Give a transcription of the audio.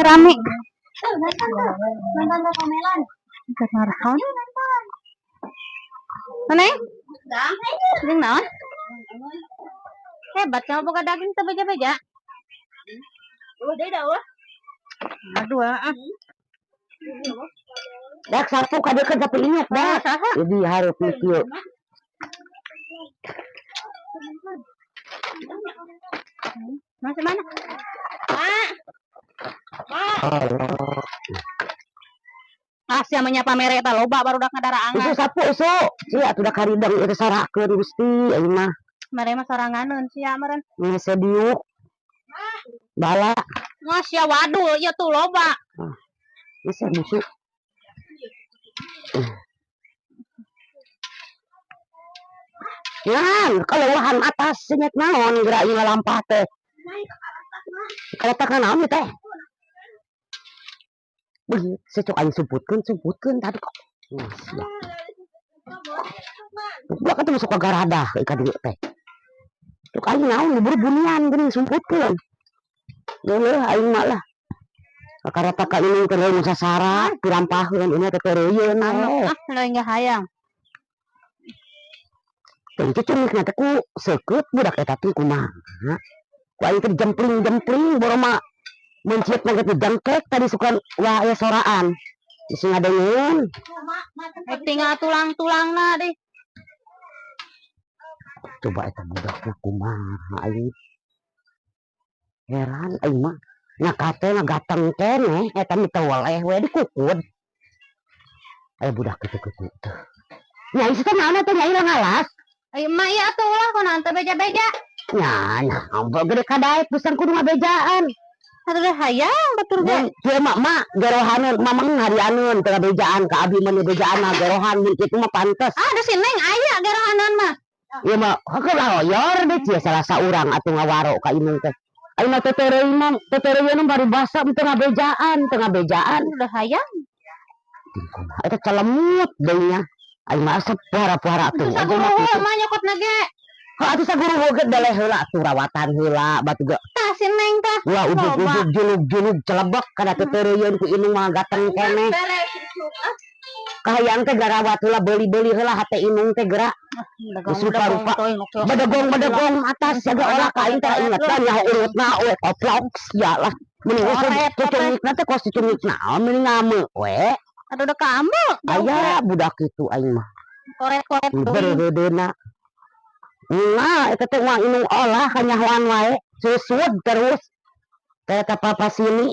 Rame. Tuh, nonton tuh. Nonton Cocomelon. Keur naraon? Neng? Jeung naon? Hebat kamu boga daging teu beja-beja. Udah dah, wah. Aduh, ah. Dak sapu kadekeun sapu inyuk dak. Saha? Jadi hareup nu kieu. Masih mana? Mak. Mak. Ah, sia menyapa mere eta loba barudak Usu ngadaraangan. Sapu usu. Sia atuh da karideng ieu teh sarakeun Gusti aing mah. Mere mah soranganeun sia meureun. Ngese diuk. Bala. Wah, sia wadul ieu tuh loba. Ngese musuh. Ngan, kaleuwahan atas senyet naon geura ieu ngalampah teh. Kaletakna naon ieu teh? Beuh, secok aing sumputkeun, sumputkeun tadi kok. Wah, sia. Budak atuh masuk ka garadah ka dieu teh. Cuk aing naon buru bunian geuning sumputkeun. Geuleuh aing mah lah. Kakareta ka inung teh lamun sasara pirampaheun ini teh tereuyeun Anu, we. ah, leuwih ge hayang. Teh cungikna teh ku seukeut budak eta teh kumaha. Ku aing teh jempling-jempling boro mah menciutna ge dijengkek tadi sukan wah aya soraan. Bisi ngadengeun. Eh, tinggal tulang-tulangna deh. Coba eta budakna kumaha aing. Heran aing mah. Nyakate ngagateng keneh eta mah teu weleh we dikukud. Aya budak kitu-kitu teh. Nya isi teh naon teh nya ieu ngalas. Ai emak ieu atuh ulah kunaon teh beja-beja. Nya nya ampun gede kadaek pisan kudu ngabejaan. Atuh deh hayang batur ge. Mun kieu mah mak gerohaneun mamang harianeun teu ngabejaan ka abi mah bejaan mah gerohan mun kitu mah pantes. Ah, da si Neng aya gerohaneun mah. Ieu mah heukeul laroyor deh cia salah saurang atuh ngawaro ka inung teh. Aing mah tetereuy mah tetereuyeun paribasa teu ngabejaan, teu ngabejaan. Udah hayang. Kumaha eta celemut deui nya. Aing mah asup puara-puara atuh. Itu saguru mah nyokotna ge. Heuh atuh saguru ge deleh heula atuh rawatan heula batu ge. Tah si Neng tah. Ulah ujug-ujug julug-julug celebek kana tetereuyeun ku inung mah gateng keneh. Kahayang teh garawat heula beuli-beuli heula hate inung teh geura. Geus rupa-rupa. Bedegong-bedegong atas jaga olah ka aing teh ingetan nya urutna we koplok sia lah. Mending cucungikna teh kos cucungik naon mending ngame we. Aduh udah kamu. Aya budak kitu aing mah. Koret-koret teuing. Bereudeuna. Nah, eta teh mah inung olah kanyahoan wae. Susud terus. Teh eta papa sini.